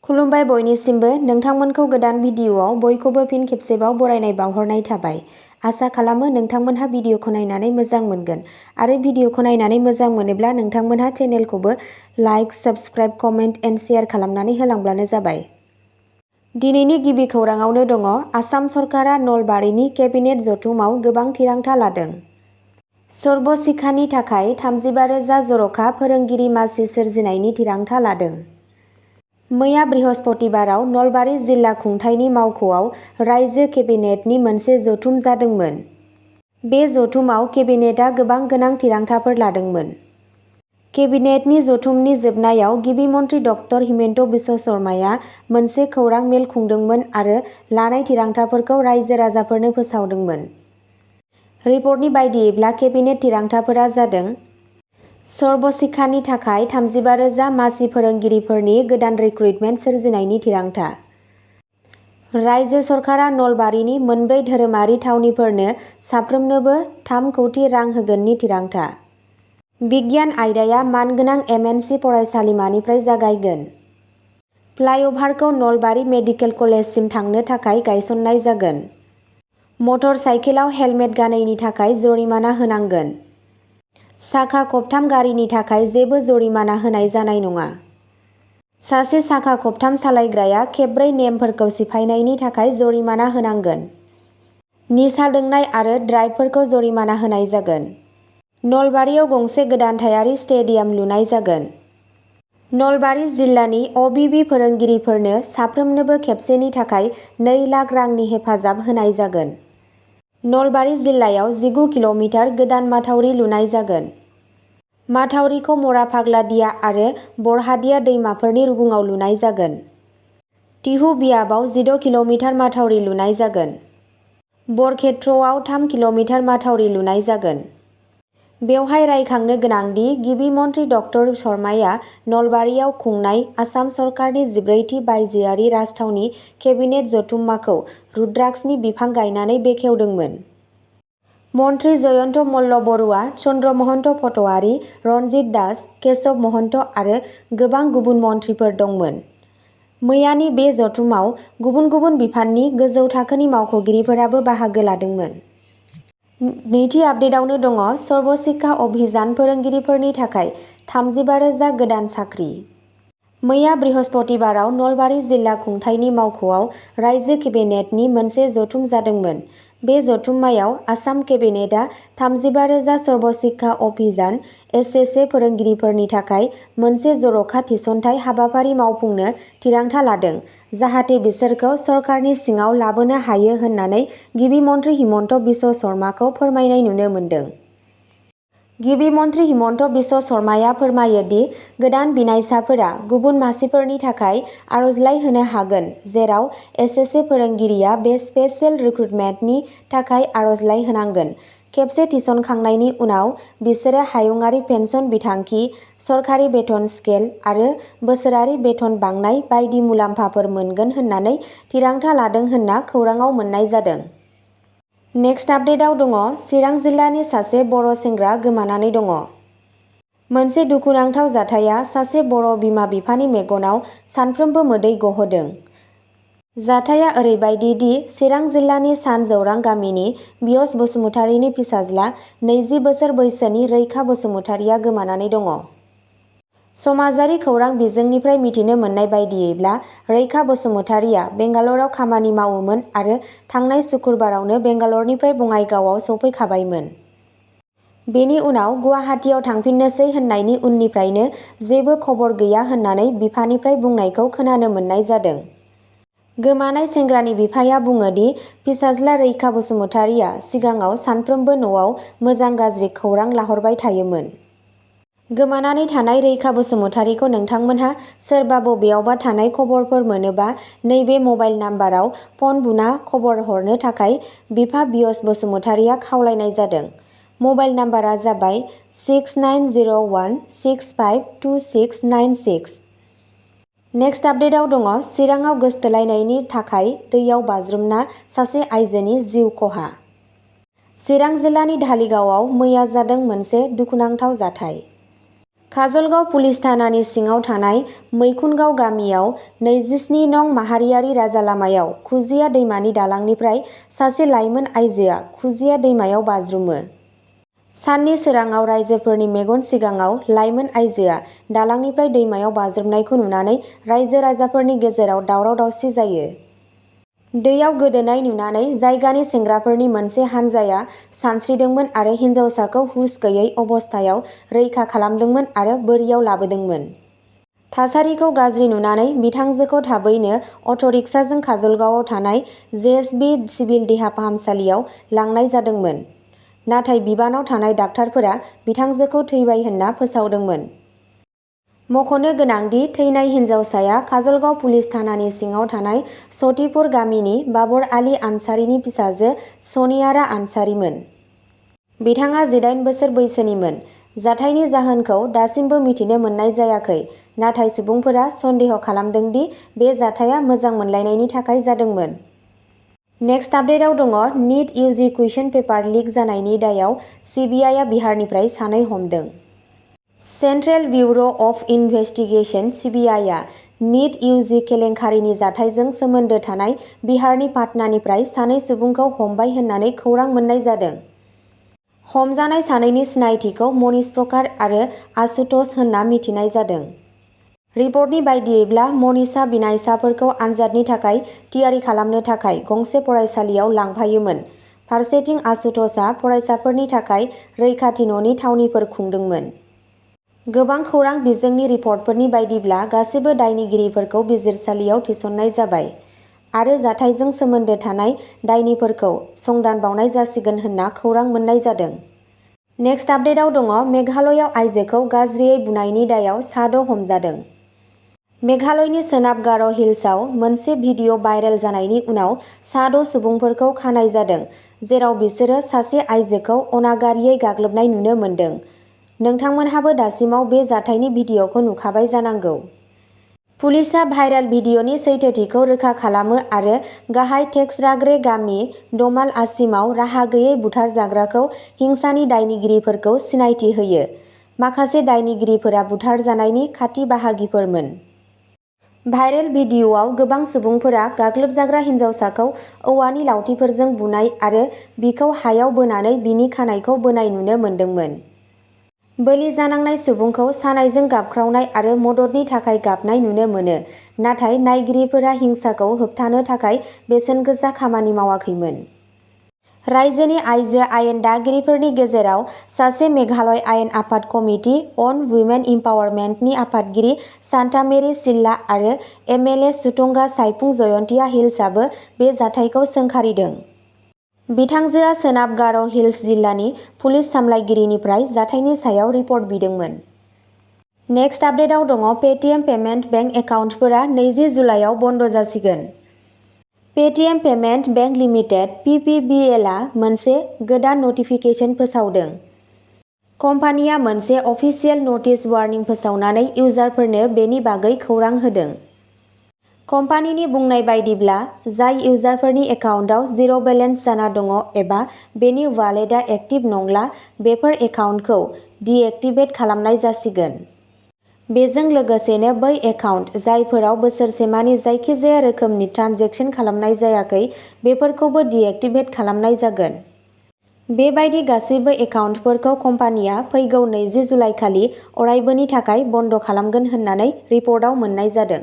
खुलुमबाय बयनिसिमबो नोंथांमोनखौ गोदान भिडिअआव बयखौबो फिन खेबसेबाव बरायनाय बावहरनाय थाबाय। आसा खालामो नोंथांमोनहा भिडिअखौ नायनानै मोजां मोनगोन आरो भिडिअखौ नायनानै मोजां मोनोब्ला नोंथांमोनहा चेनेलखौबो like, subscribe, comment and share खालामनानै होलांब्लानो जाबाय। दिनैनि गिबि खौराङावनो दङ आसाम सरकारा नलबारिनि केबिनेट जथुमाव गोबां थिरांथा लादों। सर्ब शिक्षानि थाखाय 35,000 जर'खा फोरोंगिरि मासि सोरजिनायनि थिरांथा लादों। मैया बृहस्पतिबाराव नलबारि जिल्ला खुंथायनि मावख'आव रायजो केबिनेटनि मोनसे जथुम जादोंमोन। बे जथुमाव केबिनेटआ गोबां गोनां थिरांथाफोर लादोंमोन। केबिनेटनि जथुमनि जोबनायाव गिबि मन्थ्रि डक्टर हिमन्त बिश्व शर्माया मोनसे खौरां मेल खुंदोंमोन आरो लानाय थिरांथाफोरखौ रायजो राजाफोरनो फोसावदोंमोन। रिपर्टनि बायदियैब्ला केबिनेट थिरांथाफोरा जादों सर्ब शिक्षानि थाखाय 35,000 मासि फोरोंगिरिफोरनि गोदान रिक्रुटमेन्ट सोरजिनायनि थिरांथा। रायजो सरकारा नलबारिनि मोनब्रै धोरोमारि थावनिफोरनो साफ्रोमनोबो 3 कौटि रां होगोननि थिरांथा। बिगियान आयदाया मानगोनां एमएनसि फरायसालिमानिफ्राय जागायगोन। फ्लाइअभारखौ नलबारि मेडिकेल कलेजसिम थांनो थाखाय गायसननाय जागोन। मटर साइकेलाव हेलमेट गानैनि थाखाय जरिमाना होनांगोन। साखा खबथाम गारिनि थाखाय जेबो जरिमाना होनाय जानाय नङा। सासे साखा खबथाम सालायग्राया खेबब्रै नेमफोरखौ सिफायनायनि थाखाय जरिमाना होनांगोन। निसा लोंनाय आरो ड्राइभफोरखौ जरिमाना होनाय जागोन। नलबारियाव गंसे गोदान थायारि स्टेडियाम लुनाय जागोन। नलबारि जिल्लानि अबिबि फोरोंगिरिफोरनो साफ्रोमनोबो खेबसेनि थाखाय 2 लाख रांनि हेफाजाब होनाय जागोन। नलबारि जिल्लायाव 19 किल'मिटार गोदान माथावरि लुनाय जागोन। माथावरिखौ मराफाग्लादिया आरो बरहादिया दैमाफोरनि रुगुङाव लुनाय जागोन। टिहु बियाबाव 16 किल'मिटार माथावरि लुनाय जागोन। बरखेत्रआव 3 किल'मिटार माथावरि लुनाय जागोन। बेवहाय रायखांनो गोनांदि गिबि मन्थ्रि डक्टर शर्माया नलबारियाव खुंनाय आसाम सरकारनि 14थि बायजोआरि राजथावनि केबिनेट जथुम्माखौ रुद्राक्षनि बिफां गायनानै बेखेवदोंमोन। मन्थ्रि जयन्त मल्ल बरुवा, चन्द्र महन्त पटवारी, रन्जित दास, केशव महन्त आरो गोबां गुबुन मन्थ्रिफोर दंमोन। मैयानि बे जथुमाव गुबुन गुबुन बिफाननि गोजौ थाखोनि मावख'गिरिफोराबो बाहागो लादोंमोन। नैथि आपडेटआवनो दङ सर्ब शिक्षा अभियान फोरोंगिरिफोरनि थाखाय 35,000 गोदान साख्रि। मैया बृहस्पतिबाराव नलबारि जिल्ला खुंथायनि मावख'आव रायजो केबिनेटनि मोनसे जथुम जादोंमोन। बे जथुम्मायाव आसाम केबिनेटआ 35,000 सर्ब शिक्षा अभियान (एसएसए) फोरोंगिरिफोरनि थाखाय मोनसे जर'खा थिसनथाइ हाबाफारि मावफुंनो थिरांथा लादों, जाहाथे बिसोरखौ सरकारनि सिङाव लाबोनो हायो होननानै गिबि मन्थ्रि हिमन्त बिश्व शर्माखौ फोरमायनाय नुनो मोन्दों। गिबि मन्थ्रि हिमन्त बिश्व शर्माया फोरमायो दि गोदान बिनायसाफोरा गुबुन मासिफोरनि थाखाय आर'जलाइ होनो हागोन, जेराव एसएसए फोरोंगिरिया बे स्पेशेल रिक्रुटमेन्टनि थाखाय आर'जलाइ होनांगोन। खेबसे थिसनखांनायनि उनाव, बिसोरो हायुंआरि पेन्सन बिथांखि, सरकारि बेथन स्केल आरो बोसोरारि बेथन बांनाय बायदि मुलाम्फाफोर मोनगोन होननानै थिरांथा लादों होनना खौराङाव मोन्नाय जादों। नेक्स्ट आपडेटआव दङ चिरां जिल्लानि सासे बर' सेंग्रा गोमानानै दङ। मोनसे दुखुनांथाव जाथाया सासे बर' बिमा-बिफानि मेगनाव सानफ्रोमबो मोदै गहोदों। जाथाया ओरैबायदि दि चिरां जिल्लानि सानजौरां गामिनि बियस बसुमतारीनि फिसाज्ला 20 बोसोर बैसोनि रैखा बसुमतारीया गोमानानै दङ। समाजारि खौरां बिजोंनिफ्राय मिथिनो मोननाय बायदियैब्ला रैखा बसुमतारीया बेंगालराव खामानि मावोमोन आरो थांनाय सुक्रुबारावनो बेंगालरनिफ्राय बङाइगावआव सौफैखाबायमोन। बेनि उनाव गुवाहाटीआव थांफिननोसै होननायनि उननिफ्रायनो जेबो खबर गैया होननानै बिफानिफ्राय बुंनायखौ खोनानो मोननाय जादों। गोमानाय सेंग्रानि बिफाया बुङो दि फिसाज्ला रैखा बसुमतारीया सिगाङाव सानफ्रोमबो न'आव मोजां गाज्रि खौरां लाहरबाय थायोमोन। गोमानानै थानाय रैखा बसुमतारीखौ नोंथांमोनहा सोरबा बबेयावबा थानाय खबरफोर मोनोबा नैबे मबाइल नाम्बाराव फन बुना खबर हरनो थाखाय बिफा बियस बसुमतारीया खावलायनाय जादों। मबाइल नाम्बारा जाबाय 6901652696। नेक्स्ट आपडेटआव दङ चिराङाव गोसथोलायनायनि थाखाय दैयाव बाज्रुमना सासे आइजोनि जिउ खहा। चिरां जिल्लानि धालिगावआव मैया जादों मोनसे दुखुनांथाव जाथाय। काजलगाव पुलिस थानानि सिङाव थानाय मैखुनगाव गामियाव 27 नं माहारियारि राजा लामायाव खुजिया दैमानि दालांनिफ्राय सासे लाइमोन आइजोआ खुजिया दैमायाव बाज्रुमो। साननि सोराङाव राइजोफोरनि मेगन सिगाङाव लाइमोन आइजोआ दालांनिफ्राय दैमायाव बाज्रुमनायखौ नुनानै राइजो राजाफोरनि गेजेराव दावराव-दावसि जायो। दैयाव गोदोनाय नुनानै जायगानि सेंग्राफोरनि मोनसे हानजाया सानस्रिदोंमोन आरो हिन्जावसाखौ हुस गैयै अबस्थायाव रैखा खालामदोंमोन आरो बोरियाव लाबोदोंमोन। थासारिखौ गाज्रि नुनानै बिथांजोखौ थाबैनो अट'रिक्साजों काजलगावआव थानाय जेएसबि सिभिल देहा फाहामसालियाव लांनाय जादोंमोन। नाथाय बिबानाव थानाय डाक्टारफोरा बिथांजोखौ थैबाय होनना फोसावदोंमोन। मख'नो गोनांदि थैनाय हिन्जावसाया काजलगाव पुलिस थानानि सिङाव थानाय सतिपुर गामिनि बाबर आली आनसारीनि फिसाजो सनियारा आनसारीमोन। बिथाङा 18 बोसोर बैसोनिमोन। जाथायनि जाहोनखौ दासिमबो मिथिनो मोननाय जायाखै, नाथाय सुबुंफोरा सन्देह खालामदों दि बे जाथाया मोजां मोनलायनायनि थाखाय जादोंमोन। नेक्स्ट आपडेटआव दङ नीट इउजि कुइसन पेपार लिक जानायनि दायाव सिबिआइआ बिहारनिफ्राय सानै हमदों। सेन्ट्रेल ब्युर' अफ इनभेस्टिगेशन (सिबिआइआ) नीट इउजि केलेंकारिनि जाथायजों सोमोन्दो थानाय बिहारनि पाटनानिफ्राय सानै सुबुंखौ हमबाय होननानै खौरां मोननाय जादों। हमजानाय सानैनि सिनायथिखौ मनीष प्रकार आरो आशुतोष होनना मिथिनाय जादों। रिपर्टनि बायदियैब्ला मनीषआ बिनायसाफोरखौ आनजादनि थाखाय थियारि खालामनो थाखाय गंसे फरायसालियाव लांफायोमोन। फारसेथिं आशुतोषआ फरायसाफोरनि थाखाय रैखाथि न'नि थावनिफोर खुंदोंमोन। गोबां खौरां बिजोंनि रिपर्टफोरनि बायदिब्ला गासैबो दायनिगिरिफोरखौ बिजिरसालियाव थिसननाय जाबाय आरो जाथायजों सोमोन्दो थानाय दायनिफोरखौ संदान बावनाय जासिगोन होनना खौरां मोननाय जादों। नेक्स्ट आपडेटआव दङ मेघालयआव आइजोखौ गाज्रियै बुनायनि दायाव साद' हमजादों। मेघालयनि सोनाब गार' हिल्सआव मोनसे भिडिअ' भाइरेल जानायनि उनाव साद' सुबुंफोरखौ खानाय जादों, जेराव बिसोरो सासे आइजोखौ अनागारियै गाग्लोबनाय नुनो मोन्दों। नोंथांमोनहाबो दासिमाव बे जाथायनि भिडिअ'खौ नुखाबाय जानांगौ। पुलिसआ भाइरेल भिडिअ'नि सैथोथिखौ रोखा खालामो आरो गाहाय टेक्सराग्रे गामि दमाल आसिमाव राहा गैयै बुथारजाग्राखौ हिंसानि दायनिगिरिफोरखौ सिनायथि होयो। माखासे दायनिगिरिफोरा बुथारजानायनि खाथि बाहागिफोरमोन। भाइरेल भिडिअ'आव गोबां सुबुंफोरा गाग्लोबजाग्रा हिन्जावसाखौ औवानि लावथिफोरजों बुनाय आरो बिखौ हायाव बोनानै बिनि खानाइखौ बोनाय नुनो मोन्दोंमोन। बोलि जानांनाय सुबुंखौ सानायजों गाबख्रावनाय आरो मददनि थाखाय गाबनाय नुनो मोनो, नाथाय नायगिरिफोरा हिंसाखौ होबथानो थाखाय बेसेनगोसा खामानि मावाखैमोन। रायजोनि आइजो आयेन दागिरिफोरनि गेजेराव सासे मेघालय आयेन आफाद कमिटि अन वुमेन इम्पावारमेन्टनि आफादगिरि शान्ता मेरि सिल्ला आरो एमएलए सुटंगा साइफुं जयन्तिया हिल्सआबो बे जाथायखौ सोंखारिदों। बिथांजोआ सोनाब गार' हिल्स जिल्लानि पुलिस सामलायगिरिनिफ्राय जाथायनि सायाव रिपर्ट बिदोंमोन। नेक्स्ट आपडेटआव दङ पेटिएम पेमेन्ट बेंक एकाउन्टफोरा 20 जुलाइआव बन्द जासिगोन। पेटिएम पेमेन्ट बेंक लिमिटेड (पिपिबिएल) आ मोनसे गोदान नटिफिकेसन फोसावदों। कम्पानिया मोनसे अफिसियेल नटिस वार्निं फोसावनानै इउजारफोरनो बेनि बागै खौरां होदों। कम्पानिनि बुंनाय बायदिब्ला, जाय इउजारफोरनि एकाउन्टआव जिर' बेलेन्स जाना दङ एबा बेनि वालेटआ एक्टिभ नंला, बेफोर एकाउन्टखौ डिएक्टिभेट खालामनाय जासिगोन। बेजों लोगोसेनो बै एकाउन्ट जायफोराव बोसोरसेमानि जायखिजाया रोखोमनि ट्रान्जेकसन खालामनाय जायाखै, बेफोरखौबो डिएक्टिभेट खालामनाय जागोन। बेबायदि गासैबो एकाउन्टफोरखौ कम्पानिया फैगौ 20 जुलाइखालि अरायबोनि थाखाय बन्द खालामगोन होननानै रिपर्टआव मोन्नाय जादों।